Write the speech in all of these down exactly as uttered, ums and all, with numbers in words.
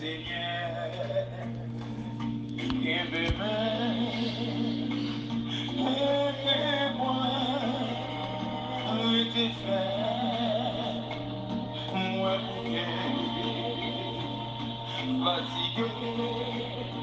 Senyè, kenbe men, ede mwen, rete fè mwen bouke, fatige tèlman.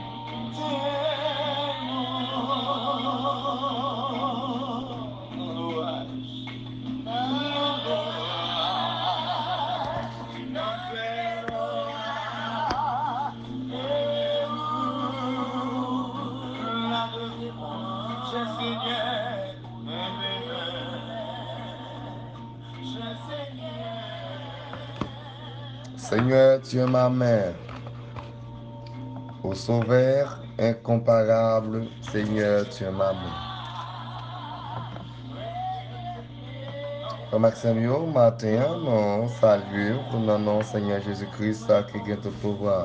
Seigneur, tiens ma main. Au Sauveur incomparable, Seigneur, tiens ma main. Frè m ak sè m yo, maten an, nou salye w nan non Senyè Jezi Kris sa ki gen tout pouvwa.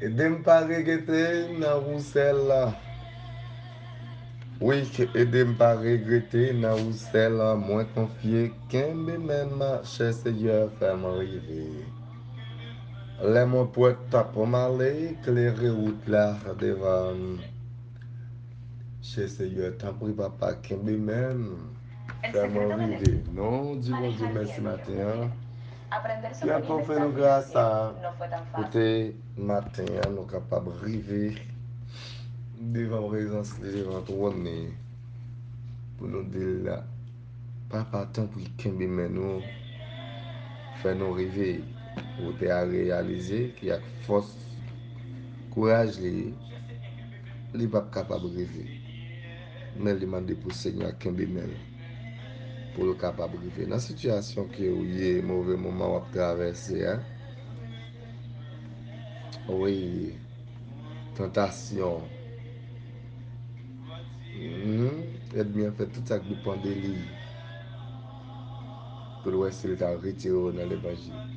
Ede m pa regrete nan wousèl la. Wi, ede m pa regrete nan wousèl mwen konfye. Kenbe men m, chè Seyè, fè m rive. Lè mwen prèt pou m ale, klere wout la devan m. Chè Seyè, tanpri, Papa, kenbe men m. Fè mwen rive. Nou di Bondye mèsi maten an. Li ankò fè nou gras sa. Kote maten an, nou kapab rive devan prezans li, devan twòn li, pou nou di l, Papa, tanpri, kenbe men nou, fè nou rive. Wote a reyalize ki ak fòs, kouraj li, li p ap kapab rive. Men li mande pou Senyè a kenbe men l pou l kapab rive. Nan sitiyasyon ke w ye, move moman w ap travèse a, wi, tantasyon. Mhm. Ènmi an fè tout sa k depann de li pou l wè si l ka retire w nan levanjil.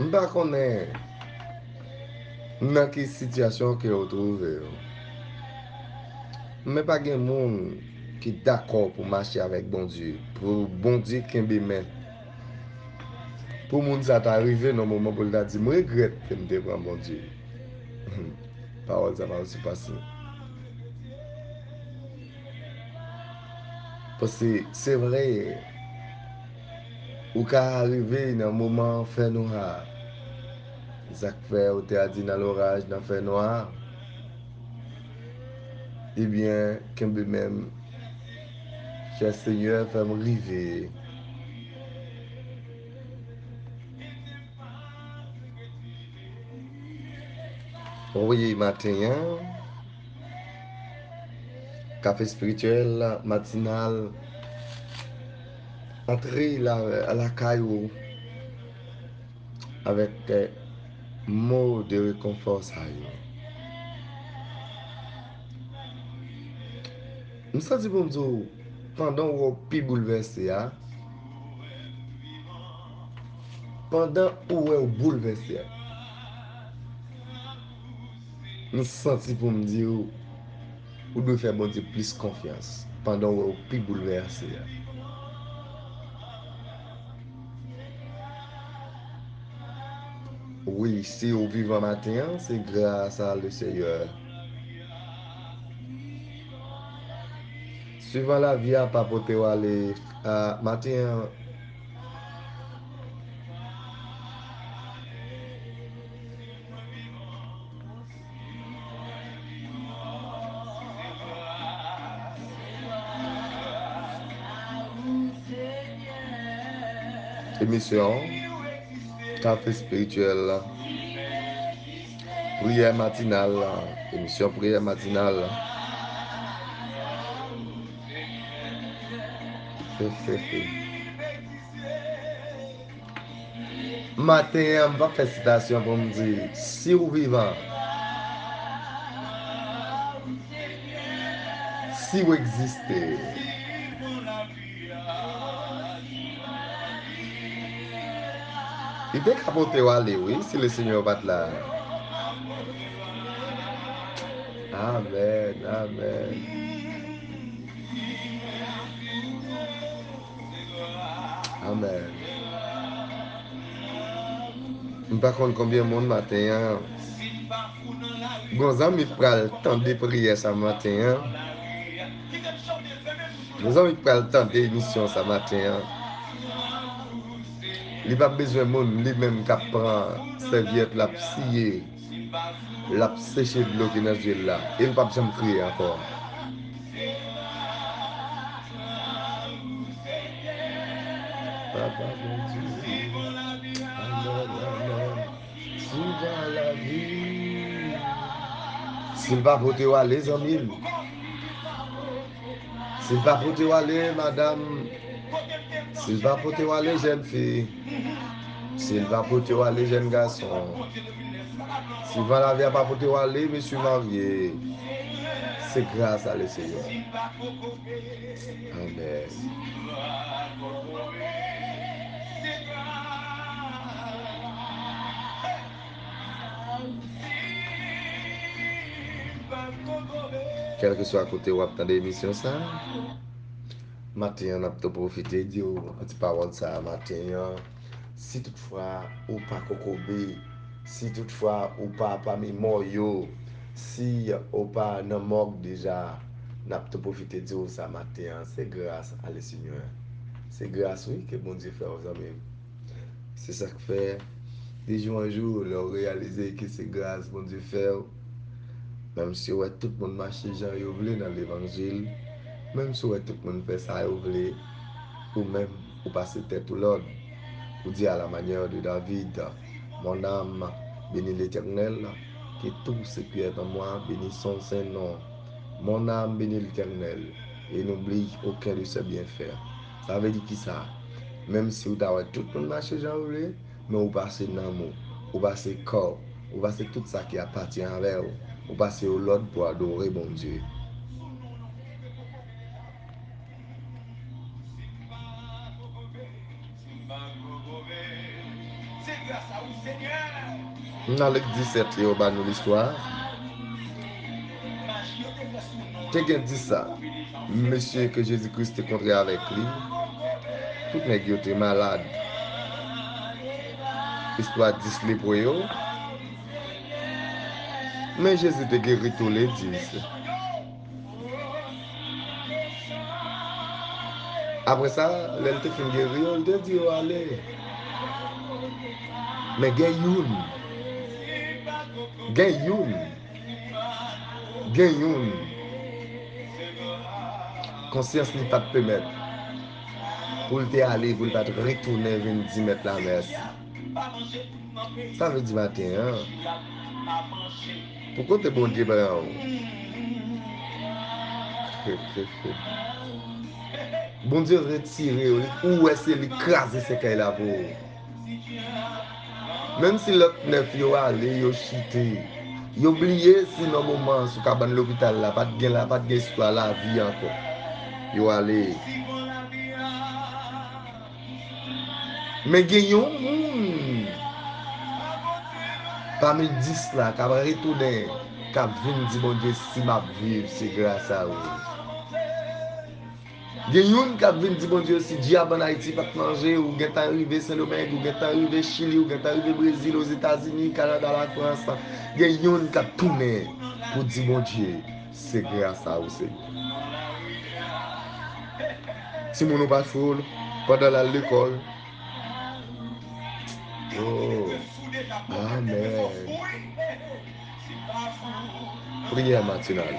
M pa konnen nan ki sitiyasyon ke w twouve w. Men pa gen moun ki dakò pou mache avèk Bondye, pou Bondye kenbe men. Pou moun sa ta rive nan moman pou l ta di, "M regrèt ke m te pran Bondye." Pawòl sa pa osi fasil. Paske se vre, ou ka rive nan moman fènwa. Sa k fè ou te a di nan loraj, nan fènwa. Ebyen, kenbe men m. Chè Senyè, fè m rive. Wi, maten an, kafe espirityèl matinal, antre la, lakay ou avèk, eh, mo de rekonfò sa yo. M santi pou m di w, pandan w wè w pi boulvèse a, pandan ou wè w boulvèse a, M santi pou m di w, ou dwe fè Bondye plis konfyans pandan w wè w pi boulvèse a. Wi, si w vivan maten an, se gras a le Seyè. Swivan lavi a pa pote w ale a maten an. Emisyon Kafe Espirityèl, priyè matinal, emisyon priyè matinal. Maten an, m p ap fè sitasyon pou m di, si w vivan, si w egziste, li te ka pote w ale, wi, si le Senyè pa t la. Amèn, amèn. Amèn. M pa konn konbyen moun maten an. Gon zanmi k pral tande priyè sa maten an. Gon zanmi k pral tande emisyon sa maten an. Li p ap bezwen moun, li menm k ap pran sèvyèt l ap siye. L ap seche dlo ki nan zye l la. E l p ap janm kriye ankò. Papa Bondye. Amèn, amèn. Swivan lavi. Si l pa pote w ale, zanmi m. Si l pa pote w ale, madanm. Si l pa pote w ale, jèn fi. Si l pa pote w ale, jèn gason. Si van lavi a pa pote w ale, mesye marye. Se gras a le Seyè. Amèn. Kèlkeswa kote w ap tande emisyon sa, maten an n ap tou pwofite di w yon ti pawòl sa maten an. Si toutfwa ou pa kokobe, si toutfwa ou pa pami mò yo, si ou pa nan mòg deja, n ap tou pwofite di w sa maten an, se gras a le Seyè. Se gras, wi, ke Bondye fè w, zanmi m. Se sa k fè, de jou an jou, lè w reyalize ke se gras Bondye fè w, menm si w wè tout moun mache jan yo vle nan levanjil, menm si w wè tout moun fè sa yo vle, ou menm, ou pase tèt ou lòd. Ou di, à la manière de David, mon âme, bénis l'Éternel, que tout ce qui est en moi bénisse son saint nom. Mon âme, bénis l'Éternel, et n'oublie aucun de ses bienfaits. Sa vle di kisa? Menm si w ta wè tout moun mache jan yo vle, men ou pase nanm ou, ou pase kò w, ou pase tout sa ki apatyen avè w, ou pase yo lòd pou adore Bondye. Nan Lik disèt, yo ba nou listwa. Te gen dis sa, mesye ke Jezi Kris te kontre avèk li, tout nèg yo te malad. Istwa dis lepre yo. Men Jezi te geri tou le dis. Apre sa, lè l te fin geri yo, l te di yo ale. Men gen youn, gen youn, gen youn, konsyans li pa t pèmèt pou l te ale, pou l pa t retounen vin di mèt la mèsi. Sa vle di maten an, pou kote Bondye pran w. Bondye retire w, ou wè se li kraze sèkèy la pou ou. Menm si lòt nèf yo ale, yo chite, yo bliye si nan moman an sou kabann lopital la, pa t gen la, pa t gen istwa lavi ankò. Yo ale. Men gen yon moun pami dis la k ap retounen. k ap vin di Bondye, "Si m ap viv, se gras a ou." Gen youn k ap vin di Bondye, "Si dyab ann Ayiti pa t manje, ou gentan rive Sendomeng, ou gentan rive Chili, ou gentan rive Brezil, Ozetazini, Kanada, Lafrans." Gen youn k ap tounen pou di Bondye, "Se gras a ou, Senyè." Timoun ou pa foul pandan l al lekòl. Oh, amèn. Priyè matinal.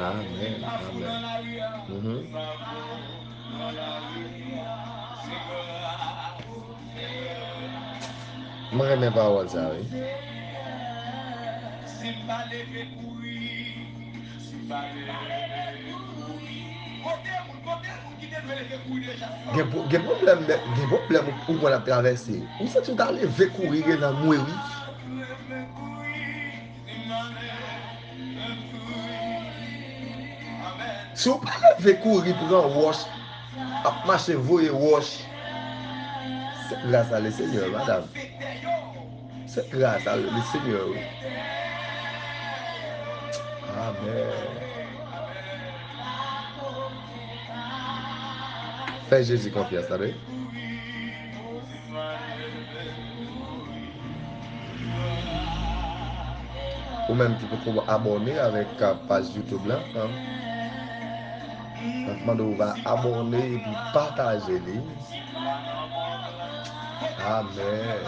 Amèn, amèn. Mhm. Mwen renmen pawòl sa, wi. Gen pwo-, gen pwoblèm, gen pwoblèm ou konn ap travèse. Ou santi w ta leve kouri gen nan mwe, wi. Si w pa leve kouri pran wòch, ap mache voye wòch, se gras a Lesenyè, madanm. Se gras a Lesenyè, wi. Amèn. Fè Jezi konfyans, tande. Ou menm ki poko abòne avèk, uh, paj YouTube la, um, m ap mande w va abòne epi pataje li. Amèn.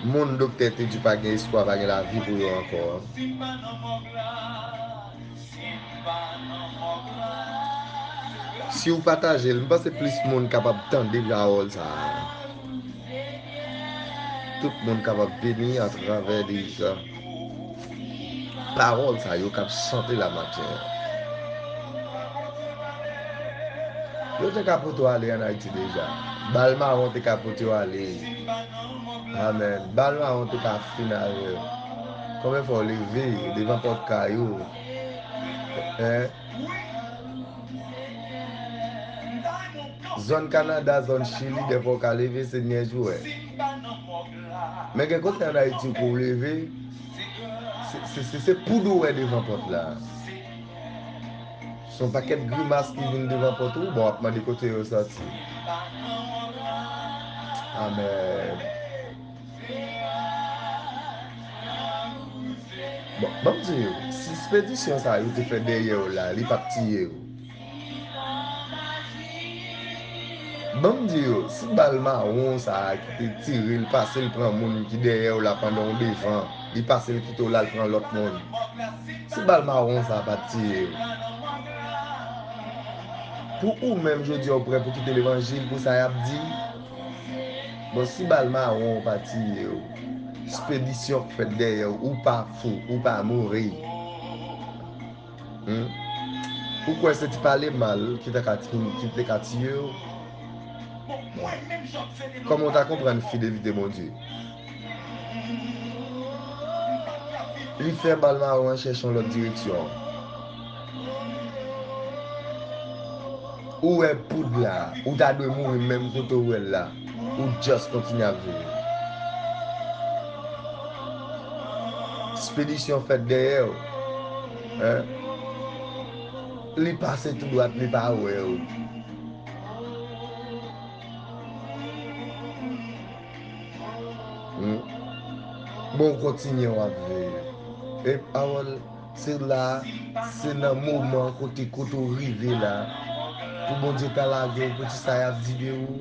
Moun doktè te di pa gen espwa, pa gen lavi pou yo ankò. Si w pataje l, m panse plis moun kapab tande pawòl sa a. Tout moun kapab beni atravè de sa. Pawòl sa yo k ap chante la maten an. Yo te ka pote w ale ann Ayiti deja. Bal mawon te ka pote w ale. Amèn. Bal mawon te ka fin avè w. Konbyen fwa w leve devan pòt kay ou? Hein? Zòn Kanada, zòn Chili, dèfwa w ka leve, se nyèj ou wè. Men gen kote ann Ayiti pou w leve, se, se, se, se poud ou wè devan pòt la. Se yon pakèt grimas ki vin devan pòt ou, bon, w ap mande kote yo sòti. Amèn. Bon, ban m di w, si spedisyon sa yo te fè dèyè w la, li p ap tiye w. Ban m di w, si bal mawon sa a ki te tire l pase l pran moun ki dèyè w la pandan w devan, li pase l kite w la l pran lòt moun. Si bal mawon sa a pa t tiye w. Pou ou menm jodi a w prè pou kite levanjil pou sa y ap di? Bon, si bal mawon pa tiye w, spedisyon k fèt dèyè w, ou pa fou, ou pa mouri. Hmm? Ou kwè se ti pale mal ki ta ka, ki, ki te ka tiye w? Bon. Kòman w ta konprann fidelite Bondye? Li fè bal mawon an chèche yon lòt direksyon. Ou wè poud la, ou ta dwe mouri menm kote w wè l la. Ou just kontinye ap viv. Spedisyon fèt dèyè w. Hein? Li pase tou dwat, li pa wè w. Hmm. Bon, w kontinye w ap viv. E pawòl, se la, se nan moman kote, kote w rive la, pou Bondye ta lage w pou ti sa y ap di de ou.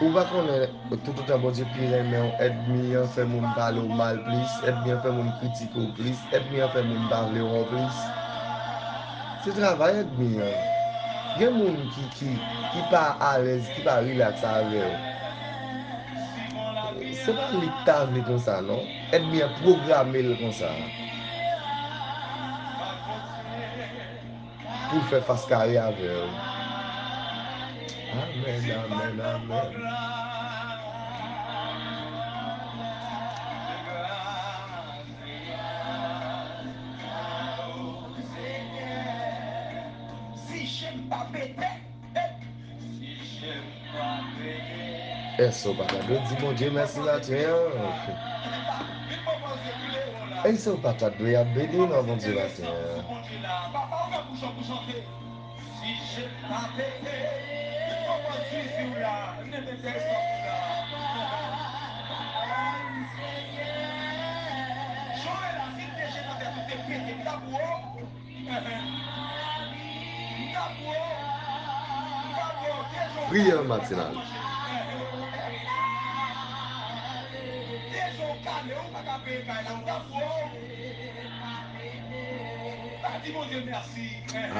Ou pa konnen, toutotan Bondye pi renmen w, ènmi an fè moun pale w mal plis, ènmi an fè moun kritike w plis, ènmi an fè moun pa vle wè w plis. Se travay ènmi an. Gen moun ki, ki, ki pa alèz, ki pa rilaks avè w. Se pa li k ta vle konsa, non. Ènmi an pwograme l konsa. Pou l fè fas kare avè w. Amèn, amèn, amèn. Si je m pa pete, Èske w pa ta dwe di Bondye mèsi maten an? Èske w pa ta dwe ap beni non Bondye maten an? Priyè matinal.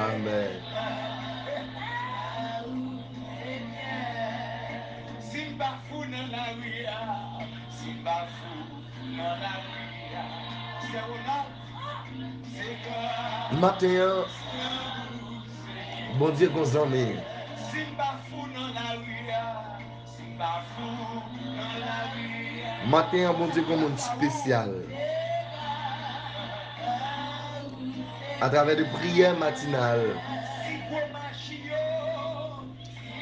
Amèn. Si m pa fou nan lari a, si m pa fou nan lari a, sè Ronald, se gras. Maten an, Bondye gon zanmi. Si m pa fou nan lari a, si m pa fou nan lari a. Maten an, Bondye gon moun espesyal. Atravè de priyè matinal. Si gwo maji yo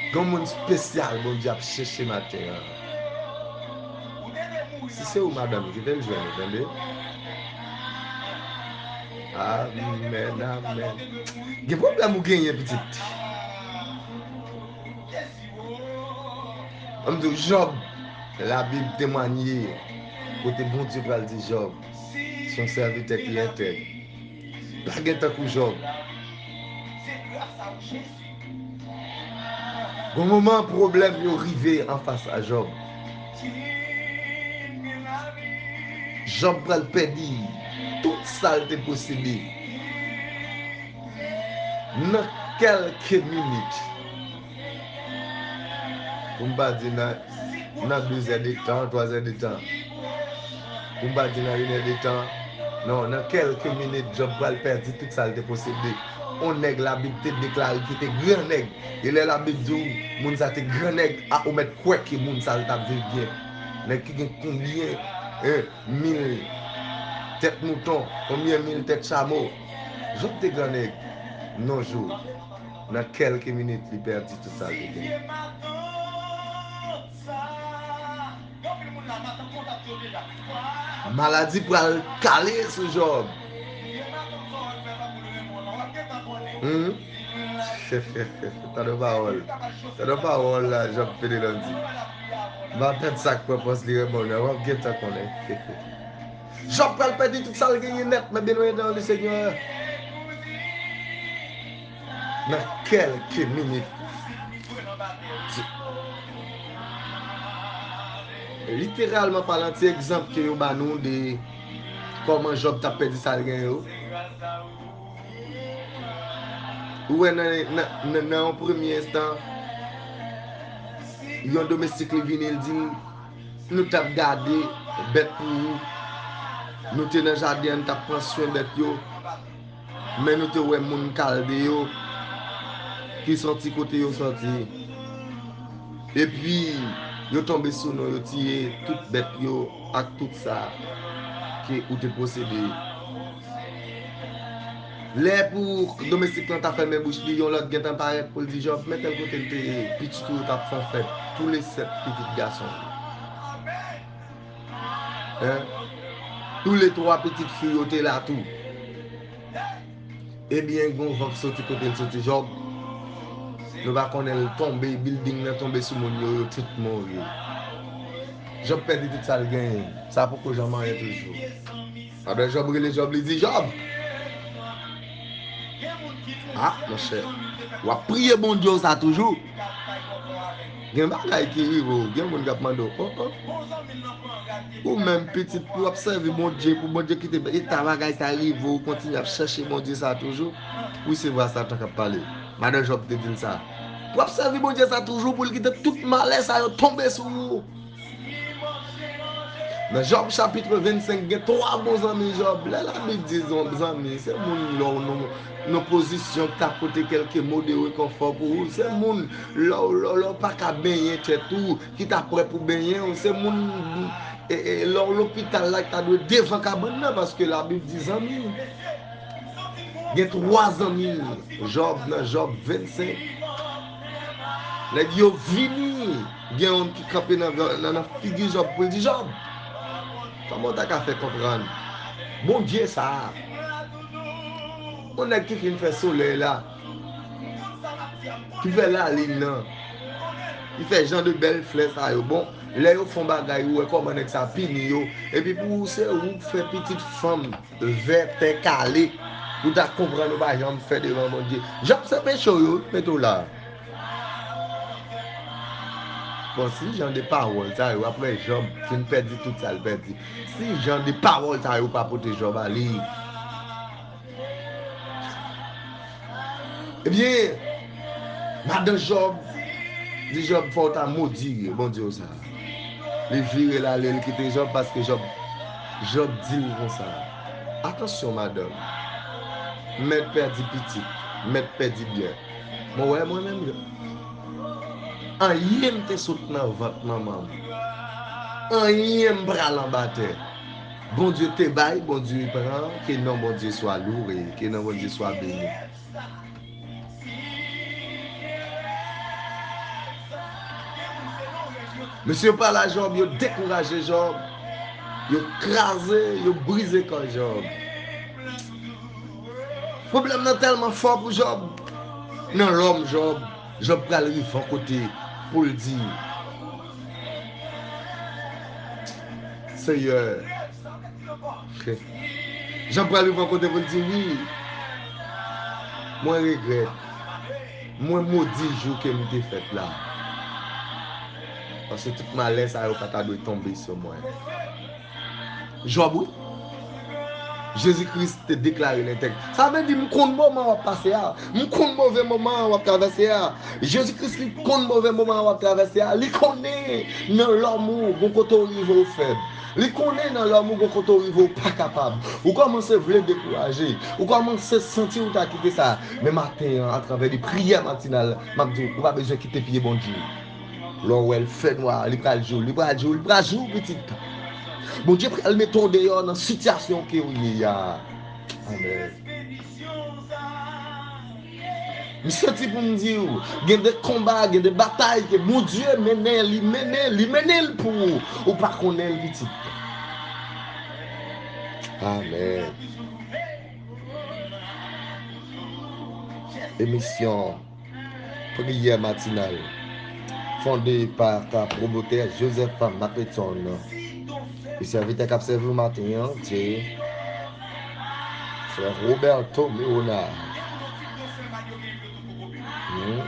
Gen moun espesyal Bondye ap chèche maten an. Si se ou, madanm, kite l jwenn ou, tande. Amèn, amèn. Gen pwoblèm ou genyen, pitit. An m di w, Jòb, Labib temwanye kote Bondye pral di Jòb, se yon sèvitè ki entèg. Pa gen tankou Jòb. Gon moman, pwoblèm yo rive anfas a Jòb. Jòb pral pèdi tout sa l te posede. Nan kèlke minit, pou m pa di nan, nan de zè de tan, twa zè de tan, pou m pa di nan inè de tan, non, nan kèlke minit, Jòb pral pèdi tout sa l te posede. On nèg Labib te deklare ki te gran nèg. E lè Labib di w moun sa te gran nèg, a, ou mèt kwè ke moun sa l t ap viv byen. Nèg ki gen konbyen, eh, mil tèt mouton, konbyen mil tèt chamo. Jòb te gran nèg. Non, jou, nan kèlke minit, li pèdi tout sa l te genyen. Maladi pral kale sou Jòb. Hmm? Tande pawòl. Tande pawòl la, Jòb Federland di. M ap tann sa k pran pòz li renmen w la, w ap gentan konnen. Jòb pral pèdi tout sa l genyen nèt, men byeneme nan li, Senyè. Nan kèlke minit. Literalman palan, ti egzanp ke yo ba nou de kòman Jòb t ap pèdi sa l genyen yo. Ou wè nan, nan, nan, nan yon premye enstan, yon domestik li vini, li di l, nou t ap gade bèt pou ou. Nou te nan jaden an, nou t ap pran swen bèt yo. Men nou te wè moun Kalde yo ki sòti kote yo sòti. Epi, yo tonbe sou nou, yo tiye tout bèt yo ak tout sa ke ou te posede. Lè pou domestik lan ta fèmen bouch li, yon lòt gentan parèt pou l di Jòb, men tèl kote l te ye, pitit ou yo t ap fè yon fèt, tou le sèt pitit gason yo. Hein? Tou le twa pitit fi yo te la tou. Ebyen, gon van k soti kote l soti, Jòb. Nou pa konnen l tonbe, bilding nan tonbe sou moun yo, yo tout mouri. Jòb pèdi tout sa l genyen. Sa poko janm anyen toujou. Pandan Jòb rele Jòb, li di, Jòb! Ah, monchè, w ap priye Bondye w sa toujou? Gen bagay ki rive w, gen moun k ap mande w, oh, oh. Ou menm pitit, pou w ap sèvi Bondye, pou Bondye kite eta bagay sa rive w, ou kontinye ap chèche Bondye sa toujou? Wi, se vwa Satan k ap pale. Madan Jòb te di l sa. Pou w ap sèvi Bondye sa toujou, pou l kite tout malè sa yo tonbe sou ou. Nan Jòb chapit vennsenk, gen twa bon zanmi Jòb. Lè Labib di zon-, zanmi, se moun lè w nan, nan pozisyon ki ta pote kèlke mo de rekonfò pou ou. Se moun lè w, lè w, lè w pa ka benyen tèt ou, ki ta prè pou benyen w. Se moun, e, e, lè w lopital la ki ta dwe devan kabann nan, paske Labib di zanmi. Gen twa zanmi Jòb nan Jòb vennsenk. Nèg yo vini, gen youn ki kanpe nan, nan, nan figi Jòb pou l di, Jòb, kòman w ta ka fè konprann Bondye sa a? Yon nèg ki fin fè solèy la, ki fè lalin nan, ki fè jan de bèl flè sa yo. Bon, lè yo fè yon bagay, ou wè kòman nèg sa pini yo. Epi pou ou, se ou k fè pitit fanm vè tè kale, ou ta konprann ou pa janm fè devan Bondye. Jòb, se peche w yo ki mete w la. Bon, si jan de pawòl sa yo, apre Jòb fin pèdi tout sa l pèdi, si jan de pawòl sa yo pa pote Jòb ale, ebyen, madan Jòb di Jòb, fò w ta modi Bondye w sa a. Li vire l ale, li kite Jòb, paske Jòb, Jòb di l konsa, atansyon, madanm, m mèt pèdi pitit, m mèt pèdi byen. Mwen wè mwen menm, anyen m te sot nan vant manman m, anyen m pral anba tè. Bondye te bay, Bondye pran, ke non Bondye swa louwe, ke non Bondye swa beni. Mesye yo pale a Jòb, yo dekouraje Jòb, yo kraze, yo brize kò Jòb. Pwoblèm nan tèlman fò pou Jòb. Nan lòm Jòb, Jòb pral rive yon kote pou l di, Seyè, Jòb pral rive yon kote pou l di, wi, mwen regrèt. Mwen modi jou ke m te fèt la. Paske tout malè sa yo pa ta dwe tonbe sou mwen. Jòb, wi. Jezi Kris te deklare l entèg. Sa vle di, m konn moman w ap pase a. M konn move moman w ap travèse a. Jezi Kris, li konn move moman w ap travèse a. Li konnen nan lòm ou, gon kote w rive w fèb. Li konnen nan lòm ou, gon kote w rive w pa kapab. Ou kòmanse vle dekouraje. Ou kòmanse santi w ta kite sa. Men maten an, atravè de priyè matinal, m ap di w, ou pa bezwen kite pye Bondye. Lè w wè l fè nwa, li pral jou, li pral jou, li pral jou, pitit. Bondye pral mete w deyò nan sitiyasyon ke w ye a. Amèn. M santi pou m di w, gen de konba, gen de batay ke Bondye mennen, li mennen, li mennen l pou ou. Ou pa konnen l, pitit. Amèn. Emisyon Priyè matinal, fonde pa, pa pwomotè Joseph Macleton. E sèvitè k ap sèvi w maten an, se frè Roberto Leonard. Hmm.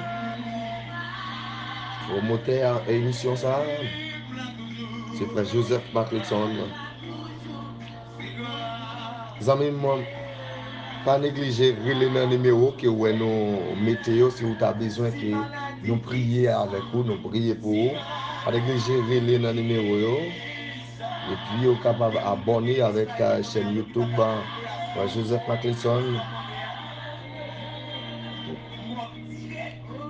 Pwomotè emisyon sa a, se frè Joseph Macleton. Zanmi m, pa neglije rele nan nimewo ke w wè nou mete yo si w ta bezwen ke nou priye avèk ou, nou priye pou ou. Pa neglije rele nan nimewo yo. Epi ou kapab abòne avèk, ah, chèn YouTube, ah, Joseph Macleton.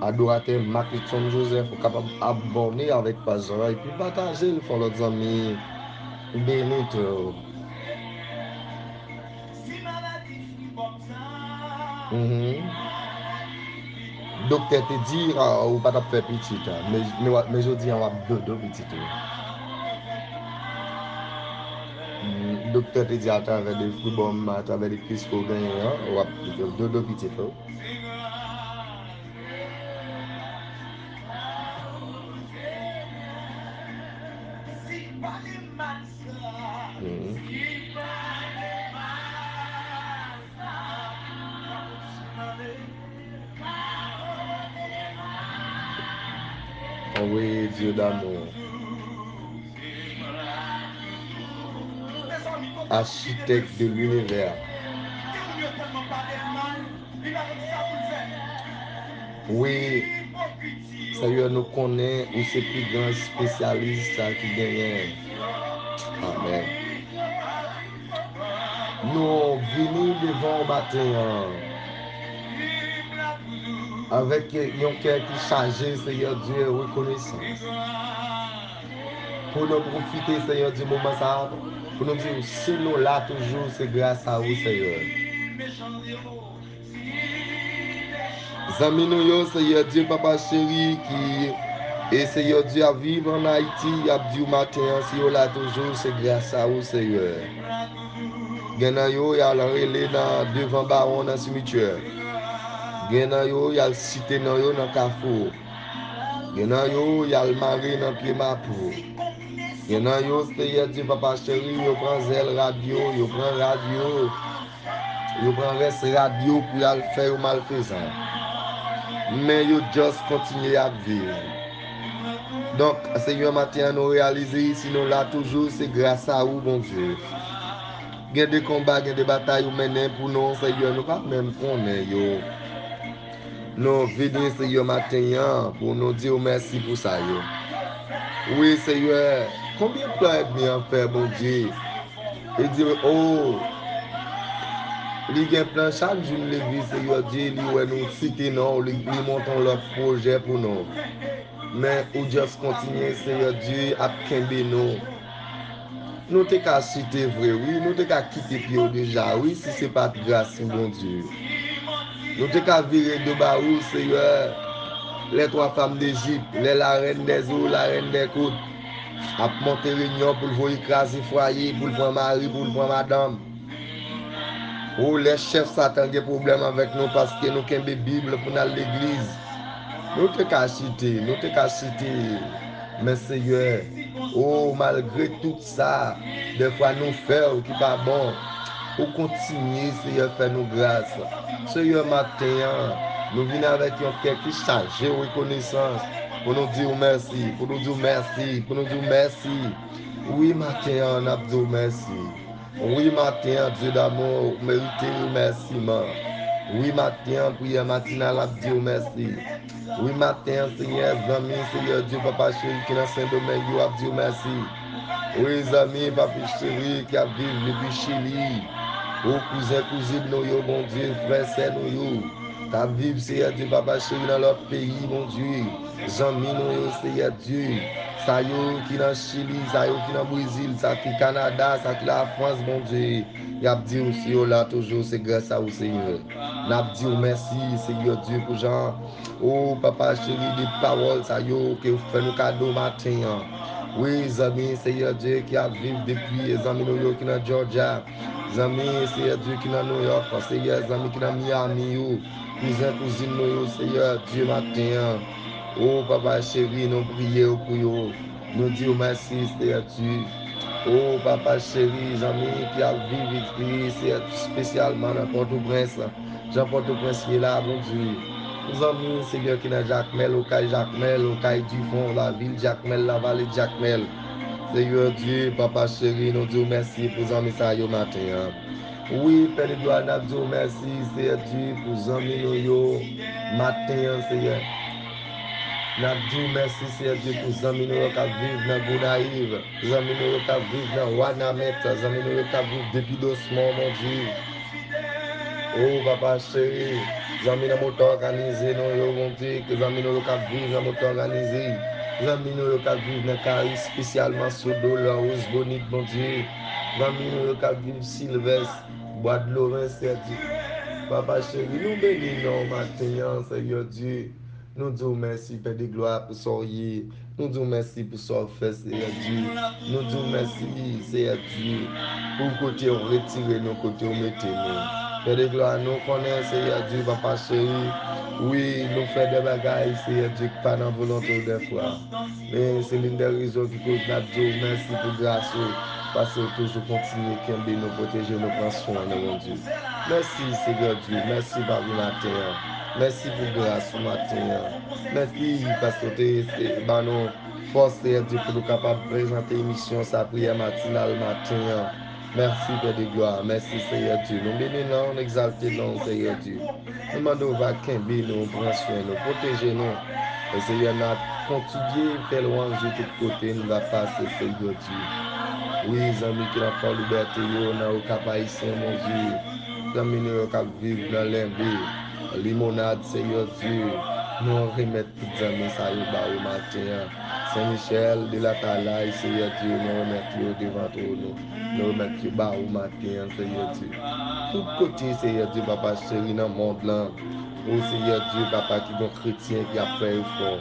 Adoratè Macleton Joseph, ou kapab abòne avèk paj la epi pataje l fè yon lòt zanmi beni tou. Mhm. Doktè te di, ah, ou pa t ap fè pitit, ah, men, men w ap, men jodi a w ap dodo pitit ou. Mm, doktè te di atravè de fribòm, atravè de kris ke w genyen an, w ap dodo pitit ou. Mhm. Envoyé Dieu d'amour. Architecte de l'univers. Wi, Senyè, nou konnen ou se pi gran espesyalis sa ki genyen. Amèn. Nou vini devan w maten an avèk yon kè ki chaje, Seyè Dye, rekonesans. Pou nou pwofite, Seyè Dye, moman sa a, pou nou di w, si nou la toujou, se gras a ou, Seyè. Zanmi nou yo, Seyè Dye, Papa cheri, ki, e Seyè Dye ap viv ann Ayiti, y ap di w maten an, si yo la toujou, se gras a ou, Seyè. Gen nan yo, y al rele nan devan bawon nan simityè. Gen nan yo, y al site non yo nan kafou. Gen nan yo, y al mare nan pye mapou. Gen nan yo, Seyè Dye, Papa cheri, yo pran zèl rad yo, yo pran rad yo. Yo pran rès rad yo pou y al fè yo malfezan. Men yo just kontinye ap viv. Donk, Seyè, maten an, nou reyalize, si nou la toujou, se gras a ou, Bondye. Gen de konba, gen de batay ou mennen pou nou, Seyè, nou pa menm konnen yo. Nou vini, Seyè, maten an, pou nou di w mèsi pou sa yo. Wi, Seyè, konbyen plan ènmi an fè, Bondye? Li di, o, li gen plan chak jou l leve, Seyè Dye, li wè nou site non w, li, li monte yon lòt pwojè pou nou. Men ou just kontinye, Seyè Dye, ap kenbe nou. Nou te ka chite vre, wi, nou te ka kite pye w deja, wi, si se pa t gras ou, Bondye. Nou te ka vire do ba ou, Seyè. Les trois femmes d'Égypte, les la reine des eaux, la reine des côtes, ap monte reyinyon pou l voye kraze fwaye, pou l pran mari, pou l pran madanm. O, lè chèf Satan gen pwoblèm avèk nou paske nou kenbe Bib pou n al legliz. Nou te ka chite, nou te ka chite. Men Seyè, o, malgre tout sa, dèfwa nou fè w ki pa bon, ou kontinye, Seyè, fè nou gras. Seyè, maten an, nou vin avèk yon kè ki chaje rekonesans pou nou di w mèsi, pou nou di w mèsi, pou nou di w mèsi. Wi, maten an, n ap di w mèsi. Wi, maten an, Dye damou, ou merite remèsiman. Wi, maten an, priyè matinal ap di w mèsi. Wi, maten an, Senyè, zanmi, Seyè Dye, Papa cheri ki nan Sendomeng yo ap di w mèsi. Wi, zanmi, papi cheri ki ap viv depi Chili. O kouzen, kouzin nou yo, Bondye, frè, sè nou yo, k ap viv, Seyè Dye, Papa cheri, nan lòt peyi, Bondye. Zanmi nou yo, Seyè Dye, sa yo ki nan Chili, sa yo ki nan Brezil, sa ki Kanada, sa ki Lafrans, Bondye, y ap di w si yo la toujou, se gras a ou, Senyè. N ap di w mèsi, Seyè Dye, pou jan, o Papa cheri, de pawòl sa yo ke w fè nou kado maten an. Wi, zanmi, Seyè Dye, ki ap viv depi, zanmi nou yo ki nan Georgia, zanmi, Seyè Dye, ki nan New York, Seyè, zanmi ki nan Miami yo, kouzen, kouzin nou yo, Seyè Dye, maten an. O Papa cheri, nou priye w pou yo. Nou di w mèsi, Seyè Dye. O Papa cheri, zanmi ki ap viv, Seyè, espesyalman nan Pòtoprens, jan Pòtoprens ye la, Bondye. Zanmi, Seyè, ki nan Jakmèl, Okay Jakmèl, Okay Difon, lavil Jakmèl, lavale Jakmèl. Seyè Dye, Papa cheri, nou di w mèsi pou zanmi sa yo maten an. Wi, Pè de glwa, n ap di w mèsi, Seyè Dye, pou zanmi nou yo maten an, Seyè. N ap di w mèsi, Seyè Dye, pou zanmi nou yo k ap viv nan Gonayiv, zanmi nou yo k ap viv nan Wanament, zanmi nou yo k ap viv depi Dosmon, Bondye. O Papa cheri, zanmi nan Motò Òganize nou yo, Bondye, ke zanmi nou yo k ap viv nan Motò Òganize, zanmi nou yo k ap viv nan Kari, espesyalman Sodo, Lawozbonit, Bondye, zanmi nou yo k ap viv Silvès, Bwadloven, Seyè Dye. Papa cheri, nou beni non w maten an, Seyè Dye. Nou di w mèsi, Pè de glwa, pou sa w ye. Nou di w mèsi pou sa w fè, Seyè Dye. Nou di w mèsi, Seyè Dye, pou kote w retire nou, kote w mete nou. Pè de glwa, nou konnen, Seyè Dye, Papa cheri, wi, nou fè de bagay, Seyè Dye, ki pa nan volonte w dèfwa. Men se l'une des raisons ki koz n ap di w mèsi pou gras ou, paske w toujou kontinye kenbe nou, pwoteje nou, pran swen nou, Bondye. Mèsi, Seyè Dye, mèsi, Papi, maten an. Mèsi pou gras ou maten an. Mèsi paske w te, te ban nou fòs, Seyè Dye, pou nou kapab prezante emisyon sa, priyè matinal maten an. Mèsi, Pè de glwa. Mèsi, Seyè Dye. Nou beni non w, nou egzalte non w, Seyè Dye. Nou mande w va kenbe nou, pran swen nou, pwoteje nou. E Seyè, n ap kontinye fè lwanj ou tout kote n va pase, Seyè Dye. Wi, zanmi ki nan Fò Libète yo, nan Okap Ayisyen, Bondye. Zanmi nou yo k ap viv nan Lenbe, Limonad, Seyè Dye. Nou remèt tout zanmi sa yo ba ou maten an. Sen Michèl, Delatalay, Seyè Dye, nou remèt yo devan twòn ou. Nou remèt yo ba ou maten an, Seyè Dye. Tout kote, Seyè Dye, papa cheri, nan mond lan. O Seyè Dye, papa, ki gon kretyen ki ap fè efò.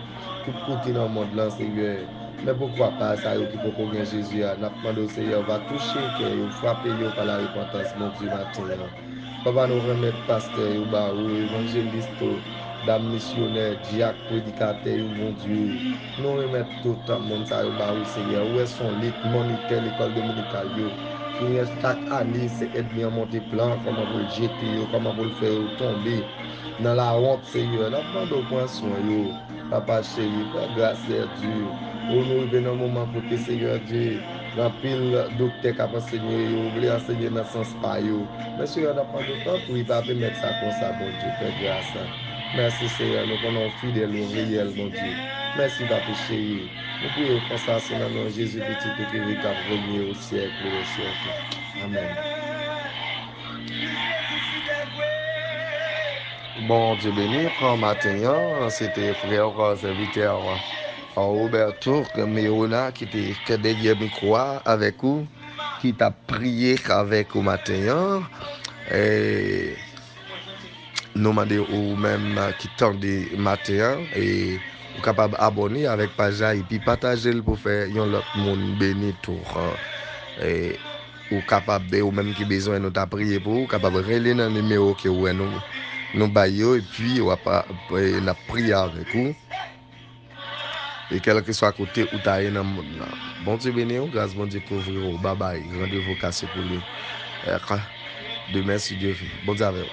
Tout kote nan mond lan, Seyè. Men poukwa pa sa yo ki poko gen Jezi a, n ap mande w, Seyè, w va touche kè yo, frape yo pa larepantans, Bondye, maten an. Papa, nou remèt pastè yo ba ou, evanjelis yo, dam misyonè, dyak, predikatè yo, Bondye. Nou remèt tout moun sa yo ba ou, Seyè. Ou wè se yon lit, monitè lekòl dominikal yo. Seyè, chak ane, se ènmi an monte plan, kòman pou l jete yo, kòman pou l fè yo tonbe nan lawont, Seyè. N ap mande w pran swen yo. Papa cheri, fè gras, Seyè Dye. O, nou rive nan moman kote, Seyè Dye, gen anpil doktè k ap ansenye yo, vle ansenye nan sans pa yo. Men, Seyè, n ap mande w, tanpri, pa pèmèt sa konsa, Bondye, fè gras. Mèsi, Seyè, nou konnen w fidèl, ou reyèl, Bondye. Mèsi, Papa cheri. Nou priye w konsa, se nan non Jezi, Pitit ou ki viv, k ap renye o syèk dè syèk. Amèn. Bondye beni w, maten an, se te frè w, sèvitè w, Roberto Meona ki te, te dèyè mikwo a avèk ou, ki t ap priye avèk ou maten an. E, nou mande ou menm ki tande maten an, e, ou kapab abòne avèk paj la epi pataje l pou fè yon lòt moun beni tou. E, ou kapab, e ou menm ki bezwen nou ta priye pou ou, ou kapab rele nan nimewo ke ou wè nou, nou bay yo, epi w ap, e, n ap priye avèk ou. E kèlkeswa kote ou ta ye nan mond lan. Bondye beni w, gras Bondye kouvri w. Babay, randevou kase pou li. E, demen, si Dye vle. Bondye avè w.